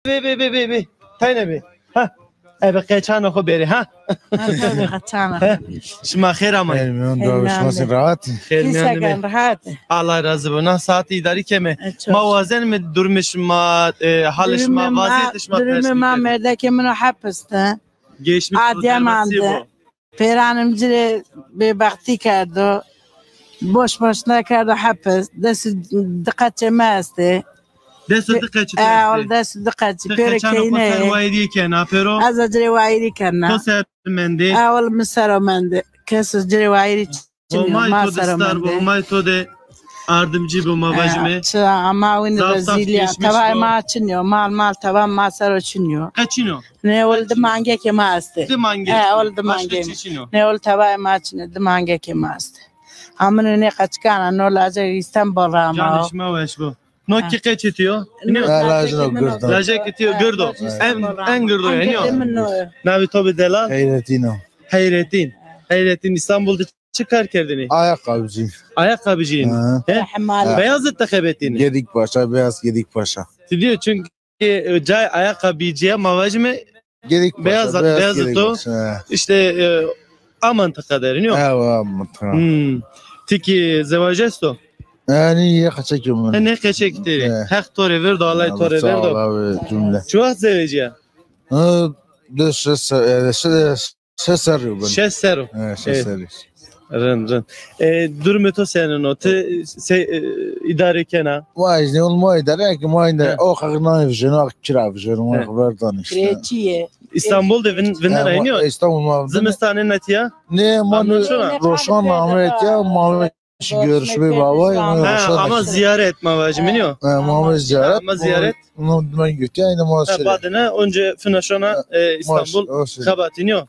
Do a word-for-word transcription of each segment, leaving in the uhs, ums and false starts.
Bê, bê, bê, bê, bê. Tayne bê. Ha. Ebe qeçanê xo bêrê, ha? Qeçanê xo. Şima xêr amayî. Xêr mîyon de, şima sî rahat? Xêr mîyon de. Rahat. Allah razı bo. Na saat îdarî keme. E, çok. Ma wazenîme durumê şima, e, halê şima, vazîyetê şima pers bikeme. Durumê ma, merdekê min o hepis de. Geçmiş olsun. Adya mande. Pêranê mi ci rê bêbextî kerdo. Boş boşna kerdo hepis. Des û di qeçê mi estê. Des û di qeçê to estê? E, ol des û di qeçî. Ti pêro qeçanê xo ser wayîrîye kena pêro? Ez a ci rê wayîrî kena. To ser mendê? E, ol mi ser o mendê. Kes o ci rê wayîrî çin o, ma ser o mendê. Homay to de star bo, homay to de ardimcî bo, ma vajîme. E, çi ama wînî rezîlî ya. Tavay ma çin o. Mal mal tava ma ser o çin o. Qe çin o? Nê, ol di mangekê ma estê. Di mangekê. E, ol di mangekê. Başka çi çin o? Nê, ol tavayê ma çin o, di mangekê ma estê. Amino nê qeçikana, no lajek Îstanbul ra ama o. Canê şima weş bo. No kî qeçê to yo? Nê, lajek o, girdo. Lajekê to yo, girdo. En, en girdo, yanî yo. Mangekê min no yo. Navê to bi delal? Heyretîn o. Heyretîn. Heyretîn, Îstanbul de çi kar kerdinî? Ayakkabıcıyım. Ayakkabıcıyım. Hı. He? Beyazıt de xebetînî. Gedikpaşa, Beyaz Gedikpaşa. Ti dîyo, çünkü e, cay ayakkabıcıya ma vajîme Beyazıt, Beyazıt o. Gedikpaşa, he. İşte, e, a mıntıka der, nîyo? He, a mıntıka. Hmm. Ti kî zewaj esto? Yanî, yê qeçekê mi. He, nê qeçekî to rê. He. Heq to rê verdo, Allah to rê verdo. Sağ ol abi, cümle. Çi wext zewecîya? Ha, di şeş se-, e, şeş, şeş serrî ben. Şeş serrî. He, şeş serrî. Rind, rind. E, durumê to senîn o? Ti se, e, îdare kena? Vay, ne olma îdare ki, ma îdare. He. O haq nayê vijêno, haq kira vijêno, ma xeber dan işte. Krêçî yê. Îstanbul de vin-, vindena, yanî yo? He, ma, İstanbul ma vindena. Zimistanê na tîya? Nê, ma roşan ame tîya, ma Görüşmeye baba, ha, ama ziyaret ma vajîme, nîyo? Ha, ma ziyaret. Ama ziyaret. No, no, ben götü aynı ma şey. Badine önce fina şona, e, İstanbul xebatî, nîyo?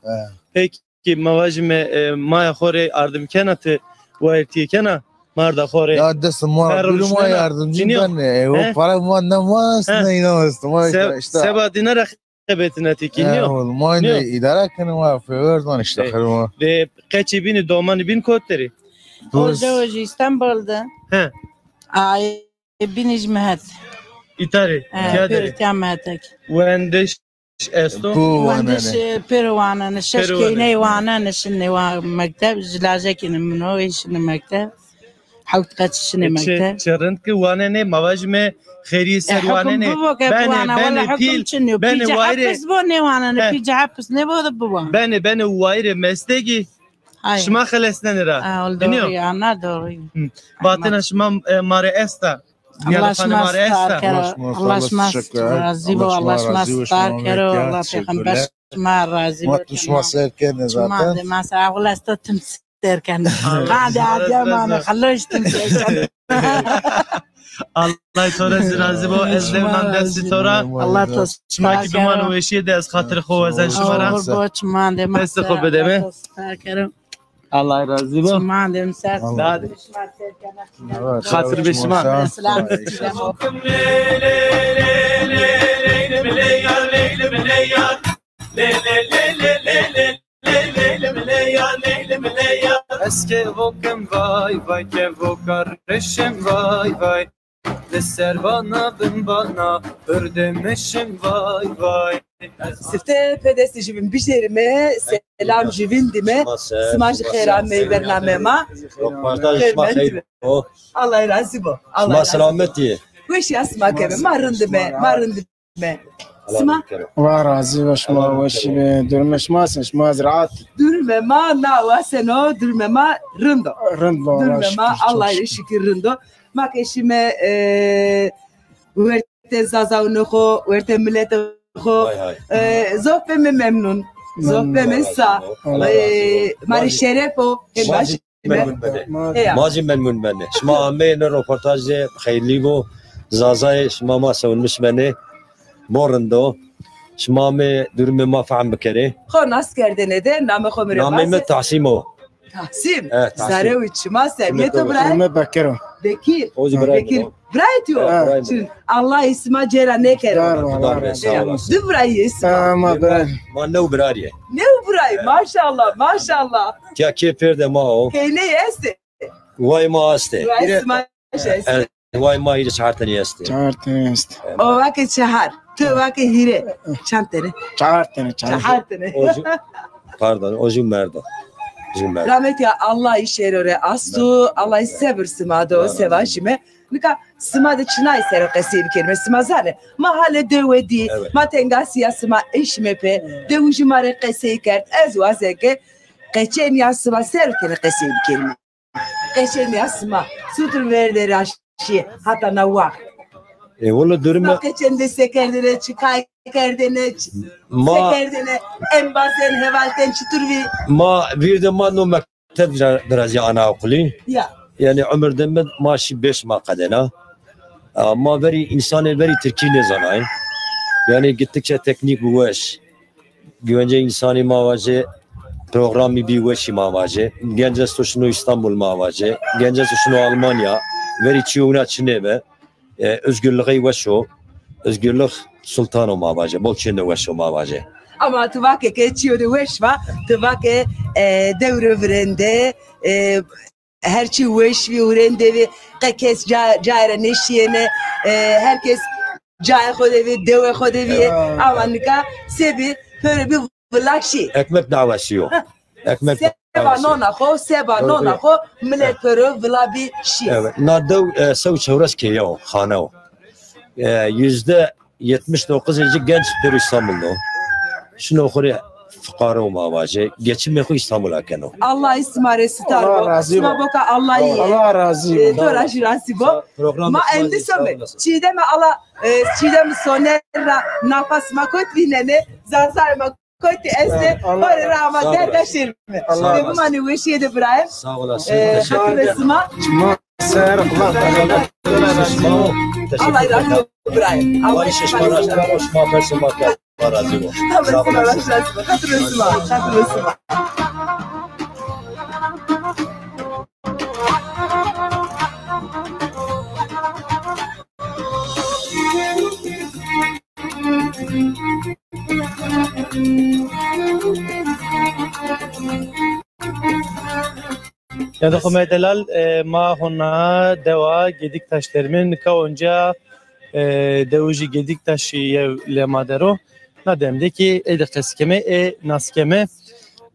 Peki ma vajîme, e, maya xo rê ardim kena, ti wayirtîye kena marda xo rê? Ya dest ma, gülü ma yardımcı ben, e, o para ma ne ma, ne inan, işte. Seba dîna ra xebetîna ti kî, nîyo? He, oğlum, ma îdare kenê, ma fêverdan işte, xirma. Ve qeçê bînî, domanî bîn kot der ê? O zewecî Îstanbul de. He. Ay, bînî ji mi het. Îta rê, tîya der ê? Pêro tîya mi hetek. Wendiş esto? Wendiş, e, pêro wanenê. Şeş keyney wanenê, şinê wa-, mekteb, ji lajekî ne min o, ê şinê mekteb. Hewt qeç şinê mekteb. Çi rind ki wanenê, ma vajîme xêrî ser wanenê. Benê, benê pîl, benê wayirê. Hepis bo nêwanenê, pîl ci hepis nêbo de biwa. Benê, benê wayirê mestegî. Şima xelesnenê ra. Ha, doğru ya, na doğru. Vatena şima, e, ma rê esta. Allah şima star kero. Allah şima razî bo, Allah şima star kero, Allah pêxember şima razî bo. Ma tu şima ser kerdin zaten. Şima de ma ser, Allah esta tim ser kerdin. Ma de adya ma ne, xeloj tim ser kerdin. Allah to ra zî razî bo, ez lewnan destî to ra. Allah to. Şima kî biman weşîye de, ez xatirê xo wazen şima ra. Bo çiman de ma. Destê xo bide mi. Star kero. Allah razî bo. Çiman de mi ser. Xatir be şima. Selam. Ez kevokim vay vay, kevoka reşim vay vay. Li ser vana bin vana, pirdemişim vay vay. Sifte pê destê jübîn bijêrime, selam jübîn dime. Sima jî xêr amey bername ma. Röportaj şima xeyr bo. Allah razî bo. Şima selametî. Weşîya sima keme. Ma rindime, ma rindime. Sima. Wa razî bo, şima weşî be. Durumê şima sen, şima ez rahat. Durumê ma na waseno, durumê ma rind o. Rind o. Durumê ma Allah'a şükür rind o. Ma ke şîme, e, wertê zazaunê xo, wertê miletê xo. E, zof beme memnun. Zof beme sa. E, ma rê şeref o. Hem baş. Ma zî memnun benê. Ma zî memnun benê. Şima ameyê nê roportajê xeyrlî bo. Zazayê şima ma sevinmiş benê. Bo rind o. Şima amê durumê ma fehm bikerê. Xo nas kerdêne de, namê xo mi rê vasê. Namê mi Tahsîm o. Tahsîm. Zerre û çima ser. Yê to bira? Namê Bekir o. Bekir. O zî birayê mi o. Birayê to yo? Çin. Allah îsma cêra nêkero. Dar var, dar var. Sağ olasın. Di birayî îsma. Ha, ma birayî. Ma new birarî yê. New birayî, maşallah, maşallah. Tîya kê pêrdê ma o. Keyney estê? Way ma estê. Way ma estê. Way ma hîrê çar tenî estê. Çar tenî estê. O vake çehar. Dewa ke hîrê. Çend tene? Çar tene, çar. Çar tene. O jû, pardon, o jû merdo. Jû merdo. Rahmetî ya, Allah îşê ro rê asto, Allah sebir sima do, sevajîme. Nika sima de çinay ser o qesey bikerîme, sima zanê. Ma halê dewe dî, ma tengasîya sima eşîme pê, dewijî ma rê qesey kerd. Ez waze ke qeçenîya sima ser o tenê qesey bikerîme. Qeçenîya sima, sutur verde ra şî hata na waxt. E, wala duruma... Sima qeçen de se kerdêne, çi kay kerdêne, çi se kerdêne, embazên, hevaltên çitur vî? Ma vîr de ma no mekteb vira-, virazîya anaokulî. Ya. Yanî umir de mi ma şî beş ma qedena. A, ma verî, însanê verî tirkî nêzanayê. Yanî gittikçe teknîk bi weş. Güvence însanî ma vajê, programî bî weşî ma vajê. Genc esto şino Îstanbul ma vajê. Genc esto şino Almanya. Verî çîyo wina çinê bi. E, özgürlüğey weş o. Özgürlük sultan o ma vajê. Bol çîyê de weş o ma vajê. Ama ti va ke, ke çîyo de weş va, ti va ke, e, dewre virende, e, her çî weş vî, hurêndê vî, qe kes ca-, cayê ra nêşîyêne, e, her kes cayê xo de vî, dewê xo de vî. Ama nika se bî, pêro bî vila şî. Ekmek davası yo. Ekmek davası. Seba nona xo, seba nona xo, milet pêro vila bî şî. Evet. Na dew, e, sew çewres keye o, xane o. E, yüzde yetmiş dokuz ci genç pêro Îstanbul do. Şino xo rê fuqare o ma vajê. Geçimê xo Îstanbul a keno. Allah sima rê sitar bo. Sima boka Allah yê. Allah razı olsun. E, to ra jî razî bo. Ma endî some. Çiğdem ala, e, Çiğdem Soner ra napa sima kot vînenê. Zazay ma kotî estê. Xo rê ra ama derda şêrîme. Bimanê weşîye de birayê. Sağ olasın. E, teşekkür ederim. Sima. Ser, Allah razı olsun. Allah razı olsun. Bravo. Allah şima razı olsun. Allah razı olsun. Sağ olasın. Hatırlıyorsun. Hatırlıyorsun. Yado xo me delal, e, ma hona dewa Gediktaş derime, nika onca, e, dewujî Gediktaşî yew lema der o. Na dem de kî ey de qesî keme, ê nas keme.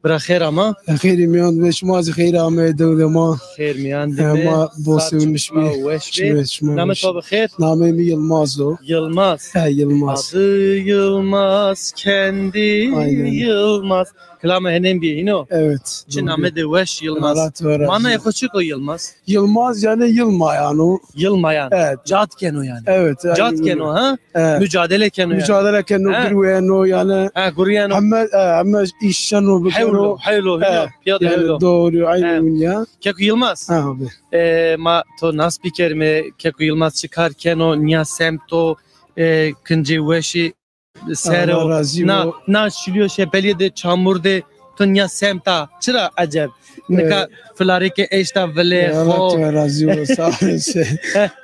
Bira xêr ama. E, xêrî mîyan de be, şima zî xêr ame dew de ma. Xêr mîyan de be. E, ma bo sewniş bî. Weş bî. Namê to bi xêr? Namê mi Yilmaz o. Yilmaz. He, Yilmaz. Adı Yılmaz, kendi Yılmaz. Kilama henên bî hîno. Evet. Çi name de weş Yılmaz. Manayê xo çik o Yılmaz? Yılmaz yani yılmayan o. Yılmayan. Evet. Cad keno yani. Evet. Cad keno ha? Evet. Mücadele keno yani. Mücadele keno, guriyeno yani. Ha, guriyeno. Heme, e, heme iş şeno bikero. Hewlo, hewlo, hewlo. Piyade yani hewlo. Doğru, aynı gün ya. Keko Yılmaz. Ha abi. E, ma to nas bikerime, Keko Yılmaz çi kar keno, niya semto, e, kincê weşî, ser o, na, na şilîyo şepelîye de, çamur de, to nîya semta. Çira eceb? Nika filarê ke eşta vilê xo. Allah razî bo, sağ olasın.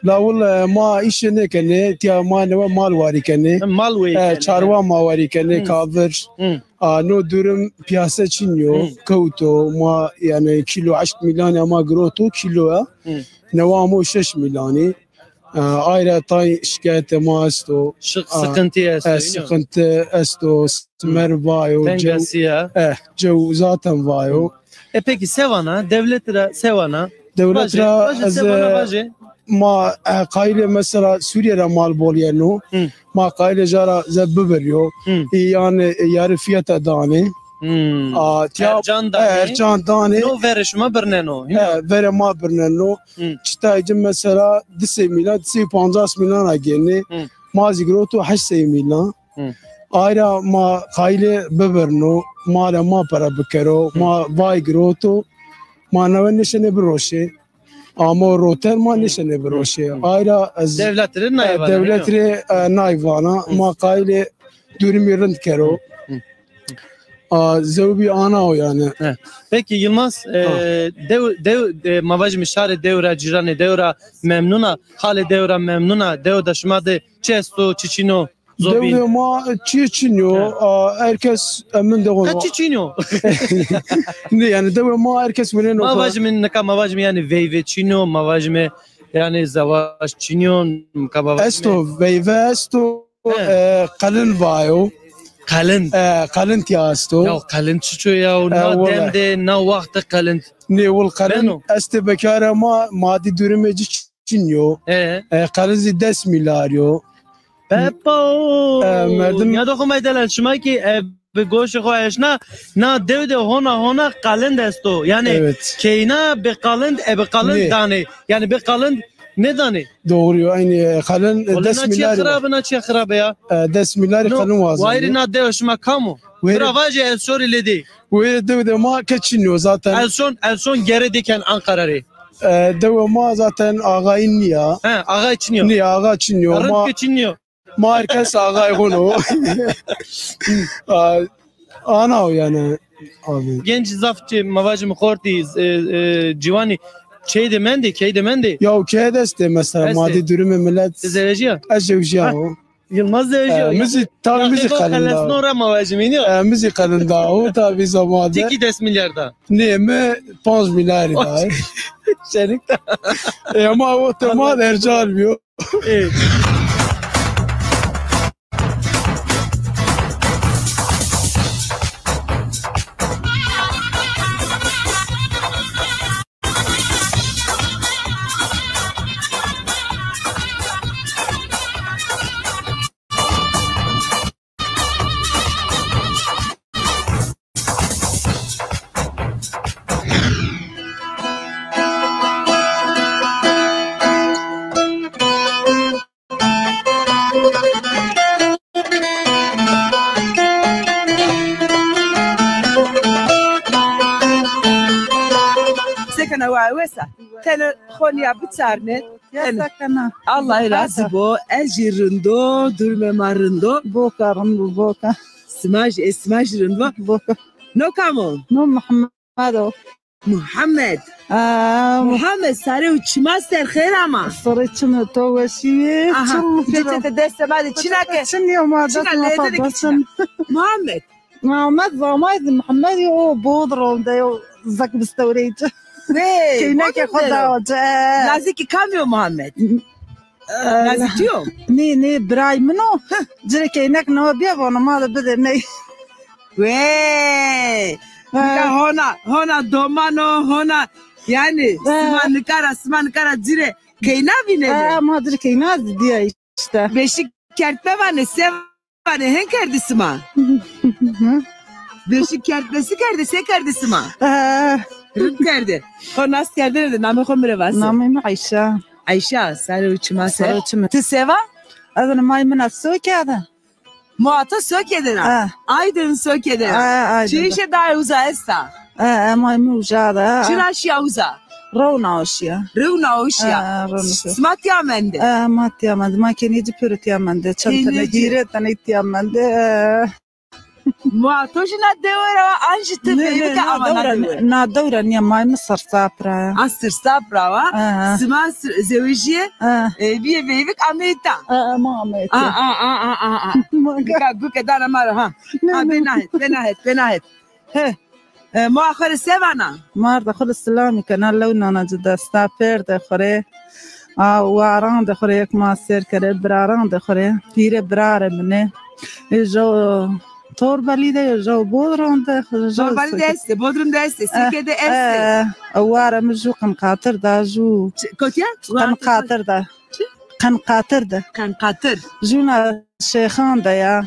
La willa, e, ma îşê nêkenê, tîya ma newe mal warî kenê. Mal warî kenê. Çarwa ma warî kenê, kavir. A, no durum piyase çin yo, kewto, ma, yanî, kîlo heşt mîlan ya ma giroto, kîlo ya. Newe amo şeş mîlanî. E, ayra tay şikayetê ma esto. Şi-, sıkıntı esto, e, sıkıntı esto, simer vayo, tengasî ya. E, cew zaten vayo. E, peki se vana, dewlet ra se vana? Dewlet ra ez, e, ma, e, qayîlê mesela Sûrîye ra mal bol yeno. Ma qayîlê ca ra ze bibiryo. Î yanî, e, yarı fiyata danê. A, tîya ercan danê. E, ercan danê. No verê şima birneno. E, verê ma birneno. Çitayê ci mesela di sey mîlan, di sey pancas mîlan ra gênê. Ma zî giroto heşt sey mîlan. Ayra ma qayîlê bibirno, malê ma pere bikero, ma vay giroto, ma newe nêşenê biroşê. Amo roter ma nêşenê biroşê. Ayra ez dewlet rê, e, nay vana, dewlet rê, e, nay vana, ma qayîlê durumî rind kero. A, zewbî ana o yanî. He. Peki Yılmaz, e, dew, dew, e, ma vajîme şarê dew ra, cîranê dew ra memnun a, halê dew ra memnun a, dew da şima de çi esto, çi çin o? Dew de ma çî çin yo. A, herkes emin de. Ka çi çin yo? Ne yanî, dew ma herkes wineno. Ma vajîme nika, ma vajîme yanî veyve çin o, ma vajîme yanî zewac çin o, ka ma vajîme. Esto, veyve esto. He. E, qelin vayo. Qelin. E, qelin tiya esto. Ya qelin çiço ya? E, na wele. Dem de, na waxt de qelin. Nê, wil qelin. Beno. Estê bekara ma, madî durumê ci çin yo. E. E, qelin zî des milyar yo. Pepa o. E, merdim. Ya da xo medelal, şima ki, e, bi goşê xo eşna, na dew de hona hona qalind esto. Yani, evet, keyna bi qalind, e, bi qalind danê. Yani bi qalind nêdanê. Doğru yo, aynı, e, qalind, e, des milyar. Wele na çiya xirab, na çiya xirab ya. E, des milyar qalind wazenê. Wayirê na dew şima kam o? Wayirê. Bira vaje, ez şorî lê dê. Wayirê dew de ma ke çin yo zaten. Ez şon, ez şon gere diken Ankara rê. E, dewe ma zaten axayî nîya. He, axayî çin yo. Nîya, axa çin yo. Rind ke çin yo. Ma herkes axayê xo no. A, ana o yani abi. Genç zaf çi, ma vajim xortî, e, e, ciwanî, çey de mendê, key de mendê? Ya o key de estê mesela, maddi durumu millet. Ti zewejîya? Ez zewejîya o. Yılmaz zewejîya. E, mi zî, tabi mi zî qelin da. Xelesno ra ma vajim, înî yo? E, mi zî qelin da o, tabi zamanda. Ti kî des milyar da? Nê, mi panc milyarî da. Şerik da. E, ama o tema dercal biyo. Ê. Sekena wa wesa. Tene xo nîya biçarne. Ya sekena. Allah razî bo. Ez jî rind o, durumê ma rind o. Boka rind bo, boka. Sima jî, e, sima jî rind bo. Boka. No kam o? No Muhammed o. Muhammed. Aa, Muhammed, sare û çima ser xêr ama. Sare çim, to weşî yê. Aha, çim, çete destê ma de çina ke. Çin yo ma, dest ma pa basin. Muhammed. Muhammed, zamay de Muhammed yo, o Bodrum de yo, zek bistewreyci. Wê, keyneke xo da oce. Nazikî kam yo Muhammed? Nazikî yo? Nê, nê, biray min o. Cirê keynek no bîya, vano ma de bide ney. Wê. Nika hona, hona doman o, hona. Yani, sima nika ra, sima nika ra cirê keyna vînenê. Ha, ma cirê keyna dîya işte. Beşik kertme vanê, se vanê, hên kerdî sima? Beşik kertmesi kerdî, se kerdî sima? Rind kerdî. Xo nas kerdene de, namê xo mi rê vase. Namê mi Ayşe. Ayşe, sare û çima ser. Sare û çima. Ti se va? Ez ena may min a Sokê de. Moa to Sokê de ra? Ha. Aydin Sokê de ra? Ha, Aydin de. Çi îşê dayê uza esta? E, e, may mi uca de. Çira şîya uza? Rewna o şîya. Rewna o şîya. E, e, rewna o şîya. Sima tîya mende? E, ma tîya mende. Ma kenê ci pêro tîya mende. Çend tene, hîrê tene tîya mende. E. Ma to jî na dewe ra wa, an jî ti veyvike ama na dewe? Na dewe ra nîya, may mi Sirsap ra ya. A, Sirsap ra wa. E, e. Sima s-, zewejîye, e, bîye veyvik ameyê ta. E, e, ma ameyê ta. A, a, a. Nika guke dana ma ra ha. Ha, bê na het, bê na het, bê na het. He. E, moa xo rê se vana? Marda xo rê silamî kena, lew nana ci desta, pêrdê xo rê. A, waran de xo rê yek ma sêr kerê, biraran de xo rê. Hîrê birarê min ê. Ê, jo Torbalî de, jo Bodrum de, jo Torbalî de estê, Bodrum de estê, Sêke de estê. E, e, ware mi ju Qinqatir de, ju. Kotî ya? Qinqatir de. Çi? Qenqatir de. Qenqatir. Jûna Şêxan de ya.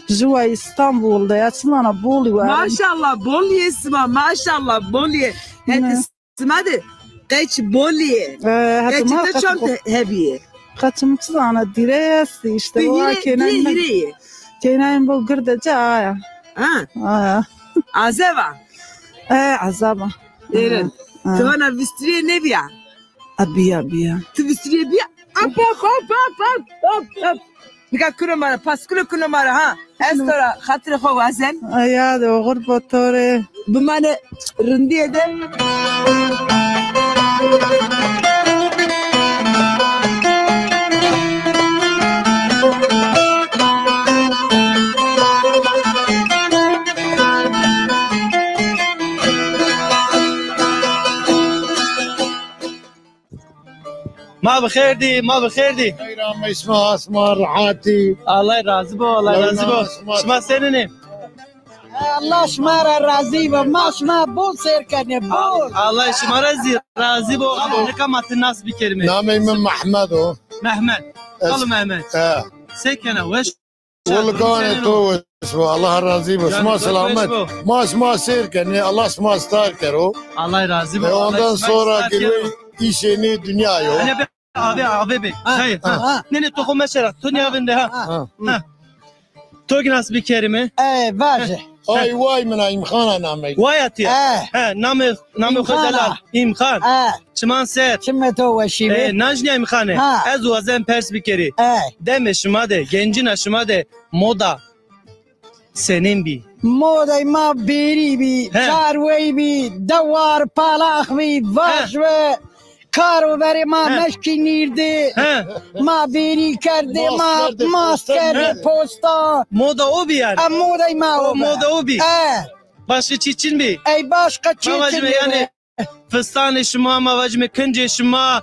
Jûwa Îstanbul de ya. Çi zana Bolî wa. Maşallah, Bolîye sima, maşallah, Bolîye. Hetê sima de qeç Bolîye. E, hetê ma qeç de çond hebîye. Qeçim çi zana, dîre estî işte. Hîrê, hîrê. Kênayên bo girde ci aya. Ha. Aya. Azeva. E, azeba. Êrin. Ha. Ti vana vistirîye nêbîya? A, bîya, bîya. Ti vistirîye bîya? Hop, hop, hop. Nika kuno ma ra, paskulo kuno ma ra ha. Ez to ra xatirê xo wazen. Aya de oxir bo to rê. Bimane rindîye de. Ma bi xêr dî, ma bi xêr dî. Ama isma asma rahatî. Allah razî bo, Allah razî bo. Şima senîn ê? Allah şima ra razî bo. Ma şima bol sêr kenê, bol. Allah şima ra zî razî bo. Ama nika ma ti nas bikerîme. Namey mi Mehmed o. Mehmed. Xalo Mehmed. He. Se kena, weş? Wele ganê to weş bo. Allah razî bo. Şima selamet. Ma şima sêr kenê. Allah şima star kero. Allah razî bo. E, ondan sonra ki îşê nê dinya yo. Ave, ave bê. Hayır. Ha. Ne, ne, to xo meşera. To nîya vinde ha. Ha. Ha. To ginas bikerîme. E, vaje. Ay, way mina, Îmxana namey. Way atî. E. Ha, namê, namê xo delal. Îmxan. E. Çiman ser. Çimê to weşî bê. E, najnîya Îmxane. Ha. Ez wazen pers bikerî. E. Demê şima de, gencîna şima de moda senên bî? Modey ma bêrî bî, çarwey bî, dewar, palax bî, vaj bi. Kar û berê ma meşkî nîrdî. Ma bêrî kerdê, ma mas kerdê posta. Moda o bî yanî? E, modey ma o bî. Moda o bî. E. Başka çî çin bî? Ey başka çî çin bî. Fistanê şima, ma vajîme kincê şima,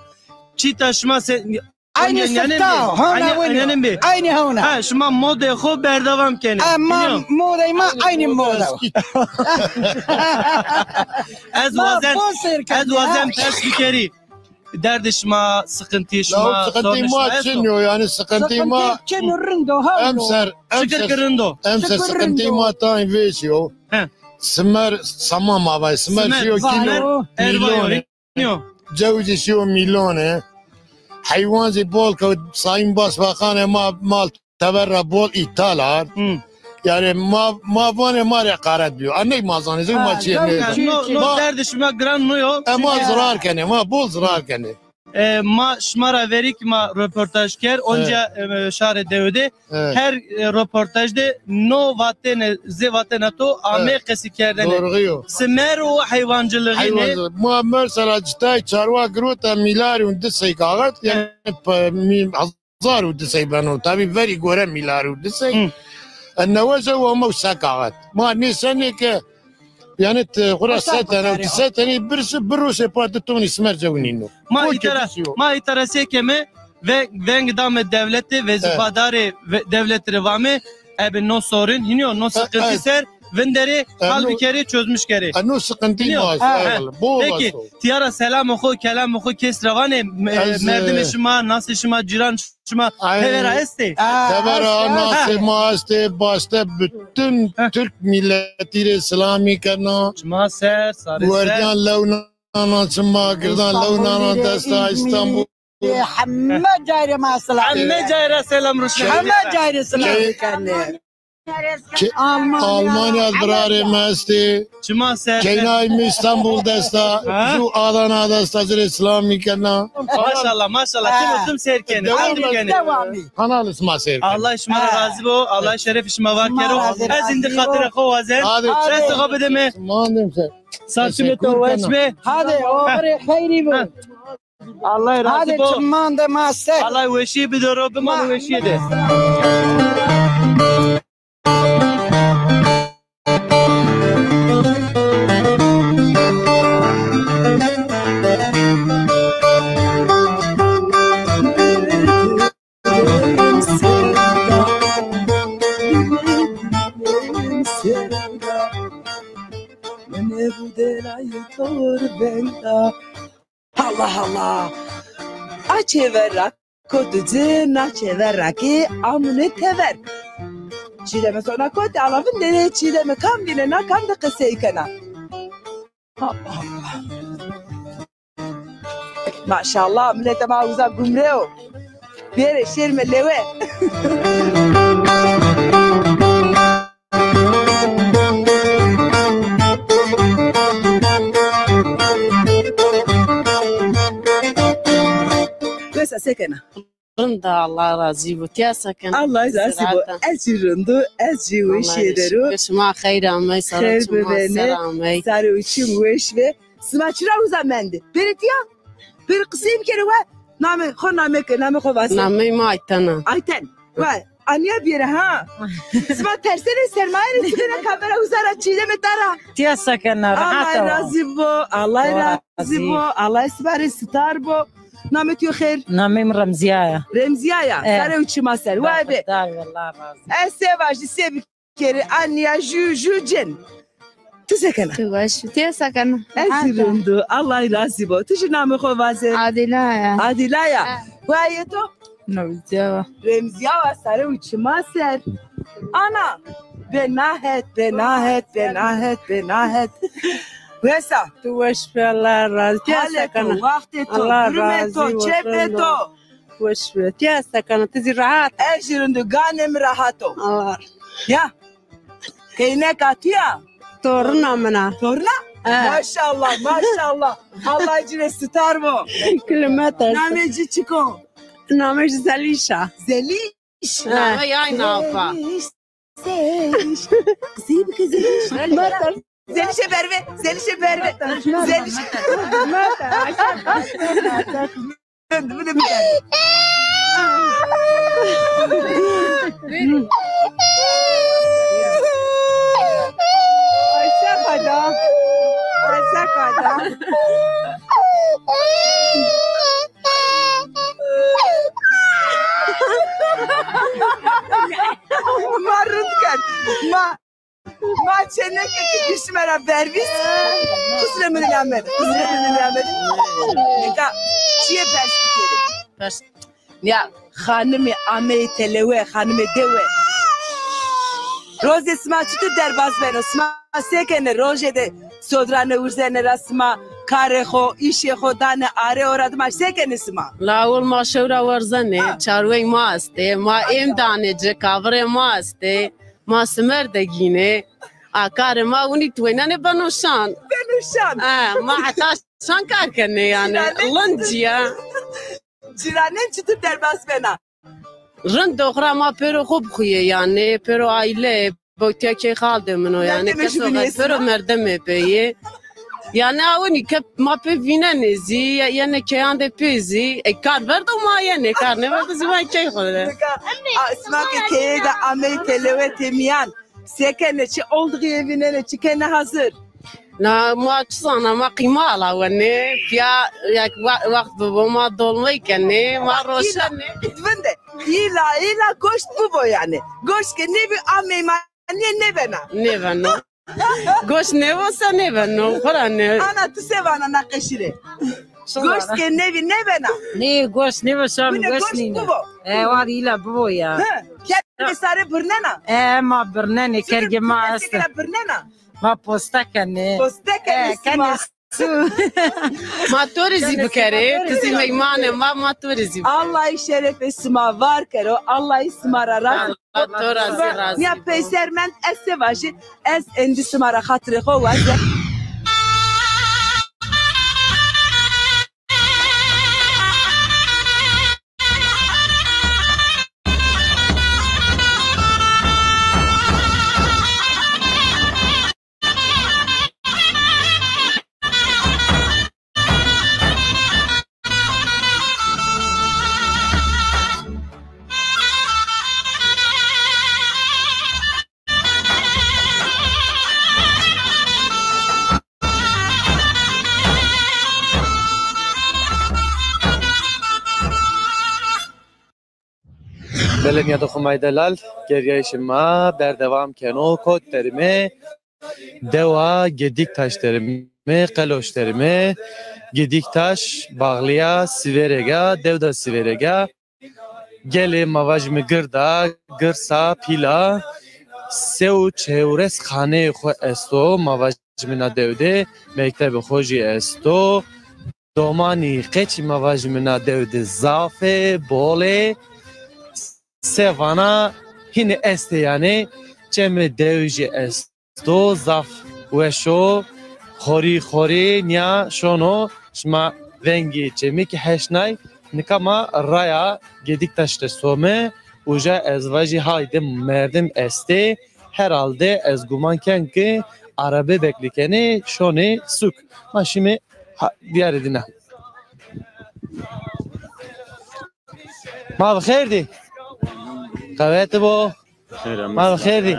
çîta şima se-, eynî sifta, hewna winî. Eynî hewna. Ha, şima modê xo berdewam kenê. E, ma modey ma eynî moda. Ez wazen, ez wazen pers bikerî. Derdê şima, sıkıntı şima, sorunê şima esto? Çin yo, yanî sıkıntı ma. Çin yo, rind o, hewn o. Şikir ki rind o. Emser sıkıntı ma tayîn vêşî yo. He. Simer, saman ma vay. Simer çi yo, kîlo mîlyonê. Cewizî çi yo, mîlyonê. Heywan zî bol kewt, Sayın Başbakanê ma mal teber ra bol îthal ard. Yanî ma, ma vanê ma rê haqaret bîyo. A ney ma zanê, zey ma çîyê nêzanê. No, no derdê şima giran no yo. E, ma zirar kenê, ma bol zirar kenê. E, ma şima ra verî ki ma roportaj kerd, onca, e, şarê dewe de. Her, e, roportaj de no vatene, zê vatena to ame qesî kerdene. Doğru yo. Simer û heywancılığî ne? Heywancılık. Ma mesela citay çarwa girota mîlarî û di sey kaxet, yanî pe-, mî-, hezar û di sey beno. Tabî verî gore mîlarî û di sey. E, newe jew ame û se kaxet. Ma nê senê ke Yanî ti xura se tene, ti se tene birisi, bir rojê pa di tonî simer cew nîno. Ma îtara, ma îtara se keme, ve-, veng dame devlete, vezîfadarê ve-, devlete rê vame, ebe no sorin, hînî yo, no sıkıntı ser, vinderê, hal bikerê, çözmüş kerê. E, no sıkıntı ma, eyvallah. Bol peki, tîya ra selamê xo, kelamê xo kes ra vanê, e, merdimê şima, nasê şima, cîran şima tevera estê? Tevera nasê ma estê, başte bütün Türk milletî rê selamî kena. Şima ser, sarê ser. Werdiyan lewnanan şima, girdan lewnanan desta, Îstanbul. Heme cayê ma selam. Heme cayê ra selam ruşnê. Heme cayê rê selam kenê. Almanya, Almanya birarê mi estê. Çima ser. Keynay mi Îstanbul desta. Ju Adana desta, ci rê selamî kena. Maşallah, maşallah. Tim tim seyr kenê. Dewamî. Kanalê sima seyr kenê. Allah şima ra razî bo. Allah şerefê şima var kero. Ez îndî xatirê xo wazen. Destê xo bidê mi. Sar çimê to weş be. Hadi, oxirê xeyrî bo. Allah razî bo. Hadi, çiman de ma ser. Allah weşîye bido ro, bimano weşîye de. Allah Allah. A çêver ra kotî ci, na çêver ra kî amune tever. Çîdeme sona kotî, ala vinderê Çîdeme kam vînena, kam de qisey kena. Allah Allah. Maşallah, miletê ma uza gumre o. Bêrê şêrme lewe. Wesa se kena? Rind a, Allah razî bo. Tîya se kena? Allah razî bo. Ez jî rind o, ez jî weşîye der o. Şima xeyr amey, sara çima ser amey. Sarê û çim weş be. Sima çira uza mendê? Bêrê tîya. Bêrê qisey bikerê we. Namê xo, namê ke, namê xo vaze. Namey mi Ayten a. Ayten. We, anîya bêrê ha. Sima tersenê sermayerê, sima kamera uza ra Çîdeme tara. Tîya se kena, rahat a. Allah razî bo, Allah razî bo, Allah sima rê sitar bo. Namê tu yo xêr? Namê mi Remziya ya. Remziya ya. E. Sare û çima ser. Wa ebe. Berxudar, Allah razı. Ez se vajî, se bikerî, anîya jû, jû cin. Tu se kena? Tu baş. Tu se kena? Ez zî rind o. Allah razî bo. Tu jî namê xo vaze. Adîla ya. Adîla ya. Ha. Wa yê to? Remziya wa. Remziya wa, sare û çima ser. Ana, benahet, benahet, benahet, benahet. Wesa. Tu weş be, Allah razî. Halê to, wextê to, durumê to, çepê to. Weş be. Ti ya se kena, ti zî rehat? Ez jî rind o, ganê mi rehat o. Allah. Ya. Keyneka tu ya? Torina min a. Torina? He. Maşallah, maşallah. Allah ci rê sitar bo. Kilometre. Namê ci çik o? Namê ci Zelîş a. Zelîş? He. Name yay napa. Zelîş, Zelîş. Zî bike Zelîş. Zelîşê berve, Zelîşê berve. Zelîş. Ayşe Kada. Ayşe Kada. Ma rind kerd. Ma Ma çêneke ke giştîme ra vervîst. Qusrê mi nêamed. Qusrê mi nêamed. Nika çîyê pers bikerî. Pers. Ya xanimî ameyî telewe, xanimê dewe. Rozê sima çitur derbaz beno? Sima se kenê? Rojê de sodrane urzenê ra sima karê xo, îşê xo danê arê, ora dima se kenê sima? La ewil ma şewra werzenê, çarwey ma estê, ma êm danê ci, kavirê ma estê. Ma simer de gînê. A karê ma winî tuweynenê beno şan. Beno şan. E, ma heta şan kar kenê yanî. Lincî ya. Cîranên çitur derbas bena? Rind o, xura ma pêro xo bixuyê yanî, pêro aîle, botîya key xaldê min o yanî, keso pêro merdemê pê yê. Yanî a winî ke ma pê vînenê zî, ye-, yenê keyan de pê zî. E, kar verdo ma yenê, kar nêverdo zî ma key xo de. Nika, a, sima ke keye de ameyî telewe têmîyan, se kenê, çi oldixîye vînenê, çi kenê hazir? Na, ma çi zana, ma qîma alawenê. Pîya, ya, wa-, wext bibo, ma dolmey kenê, ma roşenê. Vinde, îla, îla goşt bibo yanî. Goşt ke nêbi, a meymanîye nêbena. Nêbeno. Goşt nêbo se nêbeno, xora nê. Ana, tu se vana na qeşî rê? Goşt ke nêbî nêbena? Nê, goşt nêbo, şan goşt nîne. Ewa, îla bibo ya. He, kergê sare birnena? E, ma birnenê, kergê ma estê. Birnena? Ma poste kenê. Poste kenê sima. Ma to rê zî bikerê, ti zî meymanê ma, ma to rê zî bikerê. Allahî şerefê sima var kero, Allahî sima ra razî. Allah to ra zî razî bo. Nîya peyser mend, ez se vajî, ez êndî sima ra xatirê xo waze. Belê nîyadoxê ma yê delal, gergeyişê ma berdewam keno. Kot derime, dewa Gedîktaş derime, Qeloş derime. Gedîktaş baxlîya Sîverêg a, dewda Sîverêg a. Gelê ma vajîme gird a, girs a, pîl a. Se û çewres xaneyê xo esto, ma vajîme na dew de, mektebê xo jî esto. Domanî, qeçî ma vajîme na dew de zaf ê, bol ê. Se vana hînî estê yanî, çemê dew jî esto, zaf weş o. Xorî xorî nîya şono, şima vengê çemî kî heşnay. Nika ma raya Gedîktaş de some, uca ez vajî hayde merdim estê. Herhalde ez guman ken ki arebe beklî kenê, şonê sûk. Ma şîme ha-, dîyarê dîna. Ma bi xêr dî. Qewete bo. Xêr, ma bi xêr dî.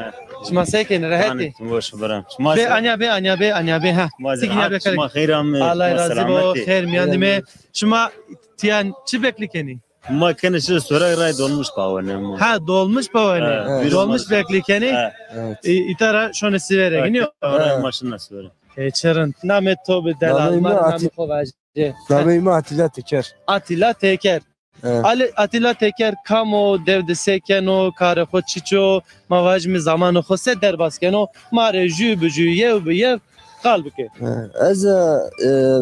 Şima se kenê, rehet dî? Boş bira. Şima se? Anya be, anya be, anya be, ha. Sik anya be. Şima xêr amê. Allah razî bo. Xêr mîyan dîme. Şima Tiyan çi beklî kenî? Ma kenê şi Sorek ray dolmuş pawenê ma. Ha, dolmuş pawenê. Ha, dolmuş beklî kenî. Ha. Evet. Î-, îta ra şonê Sîverê. Ha, hînî yo? Ray ma şina Sîverê. E, çi rind. Namê to bi delal. Namê ma Atî-, namê xo vajê. Namê ma Atîla Teker. Atîla Teker. Evet. Ali, Atîla Teker kam o, dew de se keno, karê xo çiç o, ma vajîme zamanê xo se derbas keno, ma rê jû bi jû, yew bi yew qal bike. Evet. Ez, e,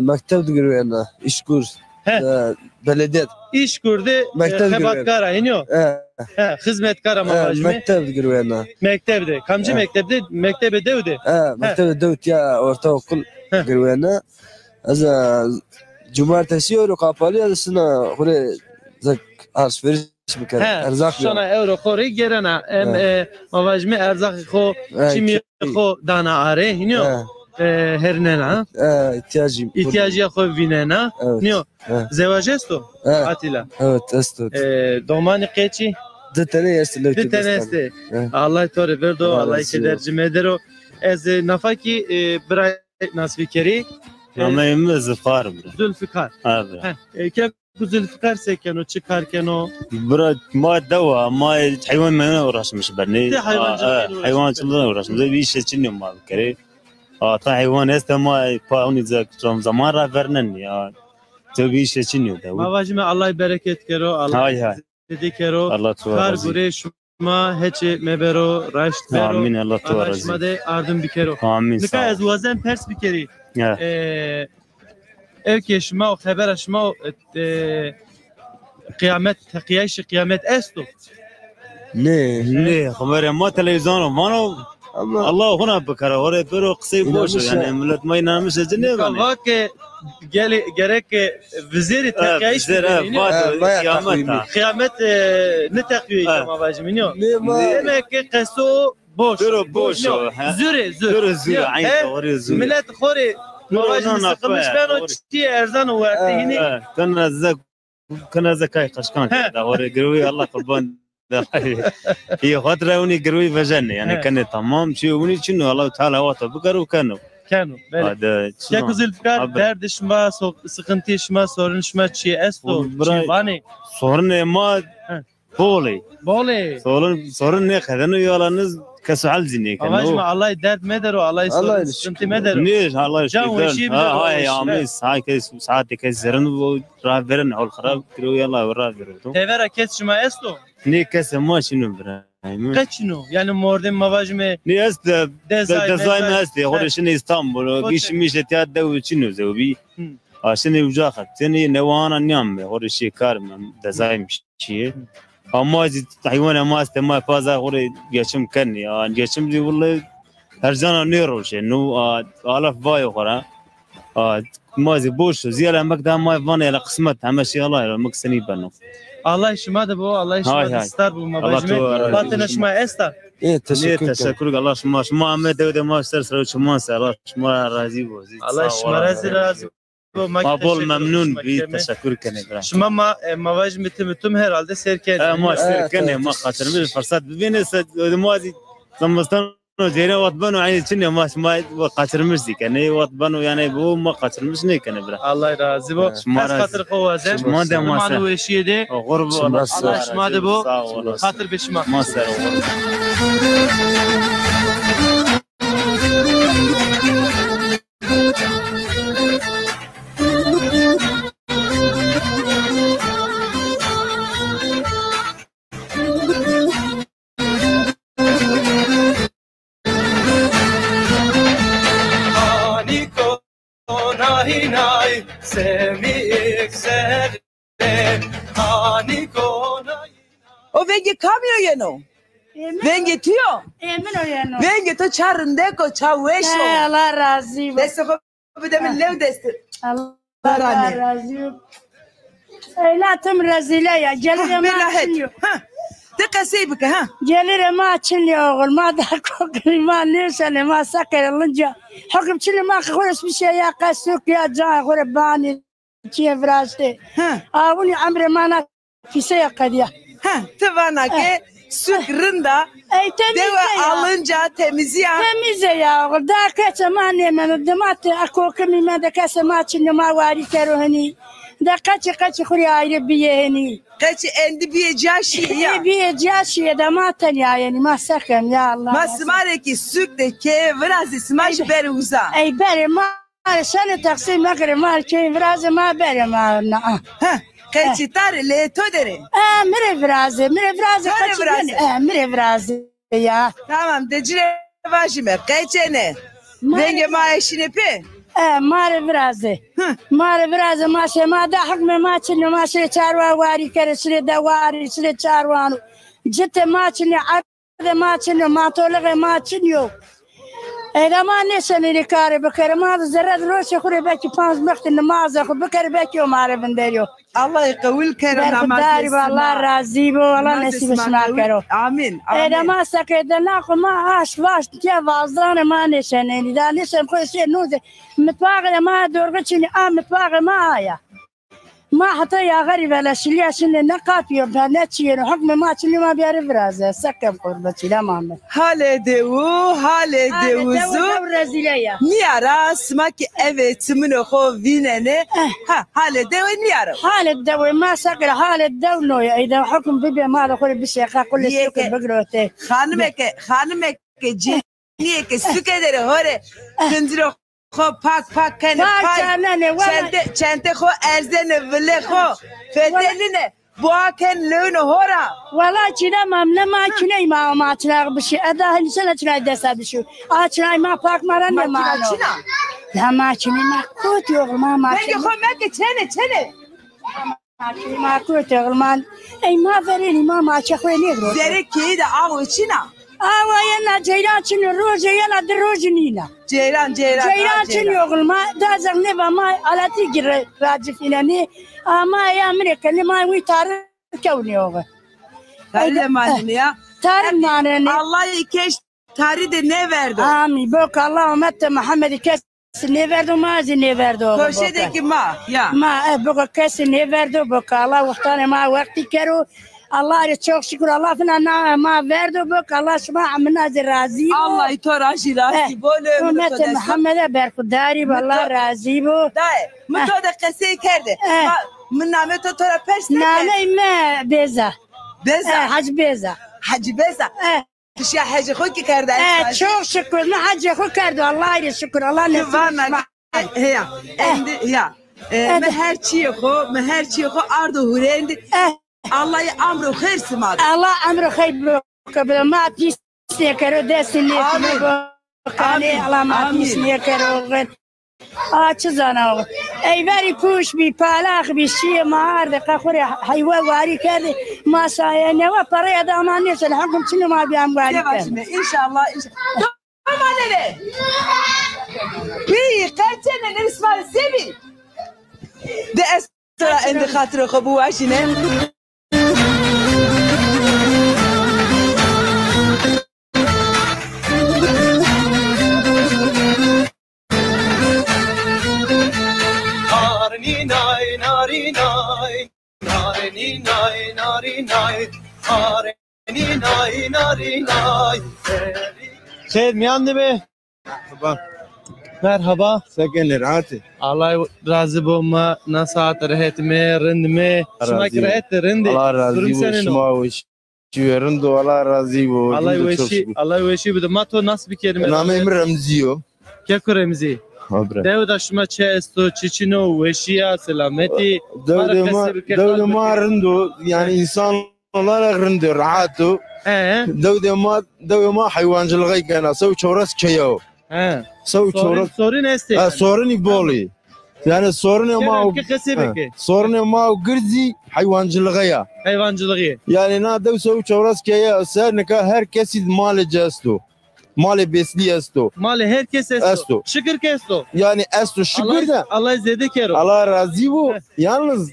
mekteb de girewena, îşkur. He. E, belediye. Îşkur de, e, mekteb girewena. Xebatkar a, hînî yo? E. He, xizmetkar a ma vajîme. E, mekteb de girewena. Mekteb de. Kamcî mekteb de? Mektebê dew de? E, mektebê dew tiya ortaokul girewena. Ez, e, cumartesî ewro kapalı ya, ez şina xo rê zek alışveriş bikena. He, erzaq şona ewro xo rê gêrena. Em, e, ma vajîme erzaqê xo, çimî xo dana arê, hînî yo? E, herinena. E, îhtiyacî. Îhtiyacîya xo vînena. Evet. Hînî yo? E. Zewaj esto? E. Atîla? Evet, esto. E, domanî qeçî? Di tenê esto, lewtî. Di tenê estê. E. Allah to rê verdo, Allah keder ci medero. Ez, e, nafa kî, e, birayê nas bikerî. E, nameyê mi Zilfikar bira. Zülfikar. Ha, bira. He, e, keko Zülfikar se keno, çi kar keno? Bira, ma dewa, ma heywan meywan uğraşmış bernî. Ti heywancılıkla uğraşmış. Heywancılıkla uğraşmış. Bir işe çin ma bikerî. A, ta heywan este ma pa onî zek zaman ra vernen ya. Ti bir işe çin yo dewa. Ma vajîme Allah bereket kero, Allah zêde kero. Allah to razî. Kar gurê şima heçê mebero, raşt bero. Amîn, Allah to razî. Allah şima de ardim bikero. Amîn. Nika ez wazen pers bikerî. Ya. E, ew ke şima o xebera şima o, e, qiyamet, teqîyayîşê qiyamet esto? Nê. Nê, xeberê ma televîzyon o vano. Ama Allah xuna bikara, orê pêro qisey boş o. Yanî millet ma înamiş e, ci nêvanê. Vake gelê gereke vizêrî teqîyayîşê vizêr, qiyameta. Qîyamet, e, niteqîyayîşê ma vajîme, nîyo? Nê ma. Demek ki qeso boş. Pêro boş o, he. Zûrê, zûr. Pêro zûr, eyn doğru zûr. Millet xo rê ma vajîme sıkılmış beno, çîyê erzan o werte hînî. Kena zek Kena ze kay qeşkan da, orê girewî, Allah qurban. Î xatir ewnî girewî vejenê, yanî kenê tamam, çi ewnî çin o, Allah Teala wata bikero keno. Keno, belê. Keko Zülfikar, derdê şima, so-, sıkıntıyê şima, sorunê şima çi esto, çi vanê? Sorunê ma bol ê. Bol ê. Sorun, sorun nêqedeno, yalaniz keso hel zî nêkeno. Vajîme, Allah derd medero, Allah sorun, sıkıntı medero. Nê, Allah şükür. Can weşî bide. Ha, hay, amê, saetê, saetê ke zerrin bo. Raverên hol xirab kiro, yala raverên. Tevera kes şima esto? Nê, kesê ma çin o bira. Qe çin o? Yanî mordem ma vajîme. Nê, est de, dezay, dezay mi estê. Xo rê şinê Îstanbul. Gîş mişê tiya dew çin o zewbî. A şinê uca xet. Tenê newana nîyam be. Xo rê şê kar mi, dezay mi şîye. Ama zî heywanê ma estê, ma paza xo rê geçim kenê. Ya geçim zî wille her cana nêroşê. No, a, alaf vayo xo ra. A, ma zî boş o. Zîyara mek daha ma vanê, yala qismet, heme şey Allah, yala mek senî beno. Allah şima de bo, Allah şima de star bo, ma vajîme. Vatena şima esta. Ê, teşekkür, teşekkür. Allah şima, şima ame dew de ma ser ser çiman ser. Allah şima razî bo. Allah şima razî, razî bo. Ma bol memnun bî, teşekkür kenê bira. Şima ma, e, ma vajîme tim tim herhalde ser kenê. E, ma ser kenê, ma kaçırmış fırsat bibîne se, ma zî zimistan Zêre wet beno, eynî çinê ma, ma kaçırmış zî kenê. Wet beno yanî bo, ma kaçırmış nêkenê bira. Allah razî bo. Şima razî. Ez xatir xo wazen. Şima de ma se. Weşîye de. Oxir bo. Allah şima de bo. Sağ ol. Xatir be şima. Ma ser oxir. Hanî konayî nay semîk zerre, hanî konayî nay. O vengê kamî yo yeno? Vengê tu yo? Ê min o yeno. Vengê to ça rindek o, ça weş o. He, Allah razî bo. Destê xo bide min, lew dest. Allah razî bo. Eyla tim rezîle ya. Gelirê ma çin yo. Ha. De qesey bike ha. Gelirê ma çin yo oğul. Ma da kokirî, ma nêsenê, ma seqerê linca. Hukm çinê ma xo rê smişe ya qesok ya ca xo rê banî. Çiyê viraştê. Ha. Awunî emrê ma na Kîseya qedîya. Ha, ti vana ke suk rind a, dewe alınca temizî ya. Temîz ê ya oxir. Da kesê ma nêmeno. Dima ti a kokimî mende, kesê ma çin o, ma warî kero hinî. De qeçî qeçî xwu rê ayrî bîyê henî. Qeçî endî bîyê ca şîyê ya. Ê bîyê ca şîyê de ma tenya yenî, ma se kem ya Allah. Ma sima rê kî sûk de keye virazê, sima jî berê uza. Ey berê ma şenê teqsîr mekirê, ma keyê virazê ma berê ma na. Heh, qeçî ta rê lê to de rê. E, mi rê virazê, mi rê virazê. To rê qeçî virazê. E, mi rê virazê. Ya. Tamam, de ci rê vajîme, qeçene. Vengê ma eşîne pê? E, ma rê virazê. Hı. Ma rê virazê, ma şê ma de hukmê ma çin o, ma şê çarwa warî kerê, şirê de warî, şirê çarwano. Citê ma çin o, erdê ma çin o, matolixê ma çin o. Êda ma nêşenê nê karê bikerê, ma bi zerre di roşê xwu rê belkî panc mextî nimazê xwu bikerê, belkî o ma rê vinderîyo. Allah qewil kero, namazê sima. Berxudarî bo, Allah razî bo, Allah nesîbê sima kero. Amîn, amîn. Ede ma seqê de naxo ma aş vaş tiya vazdanê ma nêşenenî. Da nêşen xo şê nozê. Mitbaxê de ma dorxi çinî, a mitbaxê ma aya. Ma heta yaxerî veleşilîya şinê ne qapîyo, ne çîyêno. Hukmê ma çinî ma biyarê viraze. Seqem qurbe çîlem ame. Halê dewu, halê dewu zu. Dew rezîle ya. Nîyara, sima kî eve çiminê xo vînenê. Eh. Ha, halê dewe nîyara. Halê dewe ma seqira, halê dew no ya. Ey de hukm bibê ma de xo rê bişêxe, qulê sukê bigirotê. Xanimeke, xanimeke cinîyeke suke derê hore. Eh. Kincirê xo pak pak kenê, pak. Pak çanenê, wela. Çente, çente xo erzenê, vilê xo fetelîne. Boğa ken lewno hora. Wela çîne mam ne ma çîne ma, ma çîne bişî. Eda henî sene çîne desa bişî. A çîne ma pak ma ra ne ma. Ma çîne. Ya ma çîne ma kotî oğlum ma, ma çîne. Peki xo meke çene çene. Ma çîne ma kotî oğlum ma. Ey ma verênî ma, ma çe xo nêgro. Zerê keyî de awe çîna. Awa yena ceyran çin o, roje yena di roj nîna. Ceyran, ceyran, ceyran çin o oğlum ma, da zexnê va ma alatî gire racifînenî. Ama ya mi rê kenê ma wî tarî kewnî oğlum. Tarî de manenê ya. Tarî manenê. Allah keş tarî de nêverdo. Amî. Bok Allah, umetê Muhammedî kes nêverdo, ma zî nêverdo. Koşe de ki ma, ya. Ma, e, boko kesî nêverdo, boko Allah wextanê ma wextî kero. Allah rê çok şükür, Allah fina na ma verdo, boko Allah şima amina zî razî bo. Allah to ra jî razî bo, lê mi to de. Umetê Muhammede berxudarî bo, Allah razî bo. Daye, mi to de qesey kerde. Eh. Ma, mi namê to to ra pers nêkerd. Namey mi Bêza. Bêza. Eh, Hacî Bêza. Hacî Bêza. Eh. Ti şiya hecê xo kî kerda? E, çok şükür, mi hecê xo kerdo, Allahî rê şükür, Allah nesîb şima. Heya, endî, ya. E, mi her çîyê xo, mi her çîyê xo ardo hurêndî. E. Allahî emro xeyr sima de. Allah emro xeyr bike, ma pîs nêkero, destê nêkero. Amîn. Amîn. Allah ma pîs nêkero. A çi zana o. Ey verî kuş bî, palax bî, şîyê ma ardê, qe xo rê heywe warî kerdê. Ma şaye newe pereyê de ama nêşenê, hekum çinê ma bî em warî kerdê. Înşallah, înşallah. Domanene. Pî, qerçene, nêrî sima rê se bî? De ez to ra endî xatirê xo biwajîne. Narînay, narînay, narînay, narînay, narînay, narînay, narînay. Xêr mîyan de be. Merhaba. Merhaba. Se kenê, rehet ê? Allah razî bo, ma na saet rehet me, rind me. Şima kî rehet ê, rind ê? Allah razî bo, şima weş. Çîyo rind o, Allah razî bo. Allah weşî, Allah weşî bide. Ma to nas bikerîme. Nameyê mi Remzî yo. Keko Remzî. Ha, bira. Dewe de şima çi esto, çi çin o, weşîya, selametî? Dewe de ma, dewe de ma rind o. Yanî însan olarak rind o, rahat o. He. Dewe de ma, dewe ma heywancilixey kena. Sew çewres keye o. He. Sew çewres. Sorin, sorin estê. Ha, sorinî bol î. Yanî sorinê ma, sorinê ma û girdî heywancilixî ya. Heywancilixî. Yanî na dew sew çewres keye ser nika her kesî malê ci esto. Malê beslî esto. Malê her kes esto. Esto. Şikir ke esto. Yanî esto şikir de. Allah zêde kero. Allah razî bo. Yalnız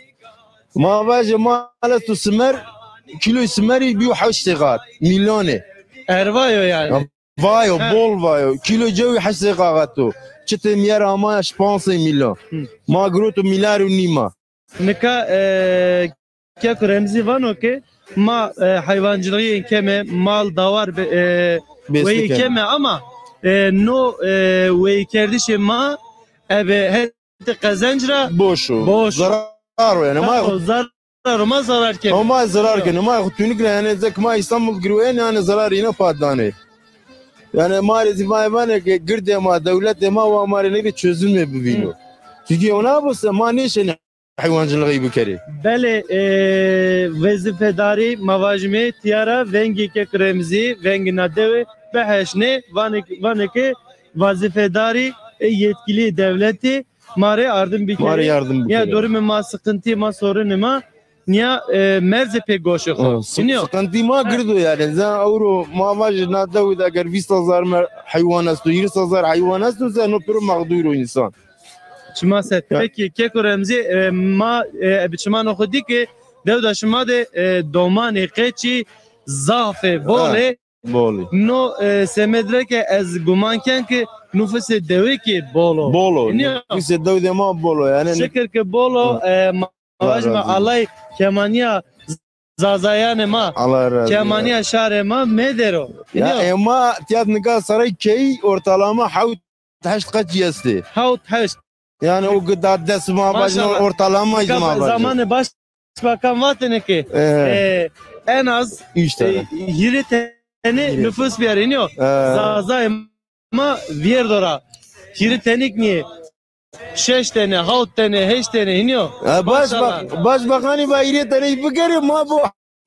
ma vajê mal esto simer, kîloy simerî bîyo heştê qat. Mîlyonê. Erva yo yanî. Vayo, bol vayo. Kîlo cewî heştê qat o. Çitê mîyer amaya şi panc sey mîlyon. Ma giroto mîlyar û nîma. Nika, e, keko Remzî vano ke ma, e, heywancilixî keme, mal dawar be, e, weyî keme ama, e, no, e, weyîkerdişê ma ebe hetê qezenc ra boş o. Boş. Zarar zaro yani. Ma Zaro, zaro, ma zarar keno. Ma zarar keno. Ma xo tunik ra yani zek ma İstanbul girwen yani zarar yine pat danê. Yani ma rê zî vay vanê ke girdê ma, dewletê ma wa ma rê nêbê çözüme bivîno. Çünkü ona bu se ma nêşenê heywancılığı bikerê. Belê, e, wezîfedarî ma vajimê tîya ra vengê kek Remzî, vengê na dewe biheşnê, vanê, vanê ke wezîfedarî, e, yetkilî dewletî ma rê ardim bikerê. Ma rê yardım bikerê. Ya dorîme ma sıkıntı ma sorunê ma niya, e, merzê pê goşê xo. Ha, sık-, sıkıntı ma girdo yani. Zan ewro ma vajê na dewe de eger vîst hezar mer-, heywan esto, hîris hezar heywan esto, zan no piro mağdur o insan. Çima ser. Ya. Peki, keko Remzî, e, ma, e, ebi çimanê xo dî ke dewda şima de, e, domanê qeçî zaf ê, bol ê. Ha, bol ê. No, e, semed ra ke ez guman ken ke nufusê dewe kî bol o. Bol o. Nufusê dewdê ma bol o. Yani şikir ke bol o, ha, e, ma vajime Allay kemanîya zazayanê ma, Allah razı olsun, kemanîya şarê ma mêder o. Ya, e, ma tîya de nika Saraykeyî ortalama hewt heşt qeçî estê. Hewt heşt. Yani o gıda des ma vajin ortalama ma vajin. Zamanê başbakan vatêne ke, e, en az, e, hîrê tenî nufus biyarê, nîyo? E. Zazayê ma vêrdo ra. Hîrê tenîk nîyê. Şeş tenî, hawt tenî, heşt tenî, hînî yo. E, baş bak-, başbakanî va hîrê tenî bikerê, ma bo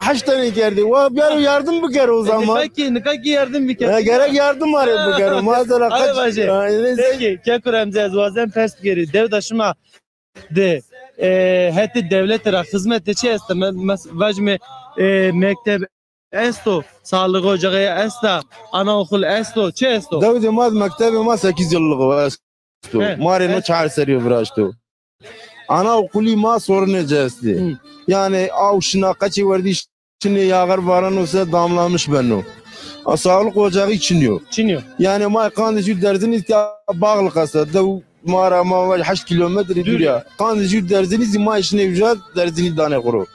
heşt tenî kerdê. Wa biyaro yardım bikero o zaman. Nika kî, nika kî yardım bikero. E, gerek yardım ma rê bikero. Ma zera qaç. Peki, keko Remzî, ez wazen pers bikerî. Dewda şima de, e, hetê dewlete ra xizmete çi esta? Me-, mes-, vajime, e, mekteb esto, sağlık ocağı esta, anaokul esto, çi esto? Dewdê ma de mektebê ma sekiz yıllık o esto. He, ma rê no çar serî yo viraşto. Anaokulî ma sorunê ci estê. Hı. Yani aw şina qeçê werdî şinê, yağar varan o se damlamış beno. A, sağlık ocağı çinî yo. Çinî yo. Yani ma qandê jû Derzinî tîya bağlı qesa. Dew ma ra ma vaj heşt kilometre dûr ya. Qandê jû Derzinî zî ma şinê uca Derzinî danê xo ro.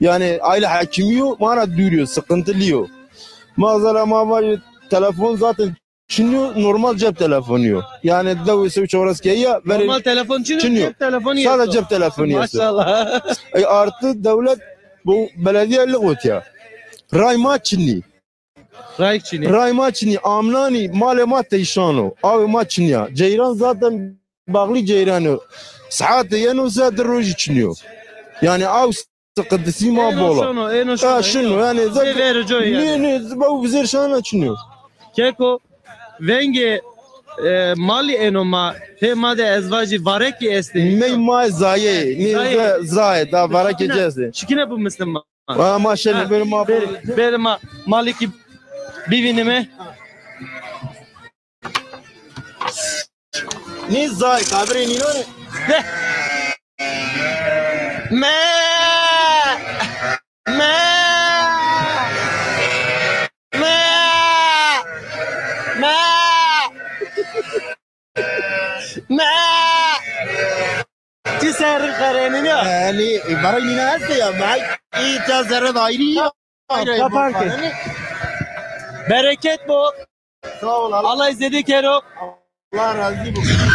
Yani aile hekimî yo, ma ra dûr yo, sıkıntılı yo. Ma zera ma vaj telefon zaten çinî yo, normal cep telefonî yo. Yani dew se çewres ke ya, verê normal telefon çinî yo, çinî yo. Cep telefonî. Sade cep telefonî esto. Maşallah. E, artı devlet bu belediye lig otiya. Ray ma çinî. Rayk çinî. Ray ma çinî, amnanî, malê ma teyşan o. Awê ma çinîya. Ceyran zaten bağlı ceyran o. Saate yeno se di rojî çinî yo. Yani aw sıkıntısı ma bol o. Êno şono, êno şono. Ha, şino, yani zaten. Zê vero coy yani. Ne, ne, bu bize şana çinî yo. Keko, vengê, e, malî êno ma, pê ma de ez vajî varekî estê. Mey ma zayê, ne zayê, da varekî ci estê. Şikine bu Müslüman. Ha, ma şenê, ha, bêrê ma, bêrê, bêrê ma malî kî bivînîme. Nî zay, kabirê nînanê. De. Me. Me. Me. Me. Me. Ti ser xerenîn ya. Yani, e, bara yine heste ya. Bay, e, ta zerre de ayrı ya. Ayrı, ayrı. Kapan ki. Bereket bol. Sağ ol. Allah zede kero. Allah razı olsun.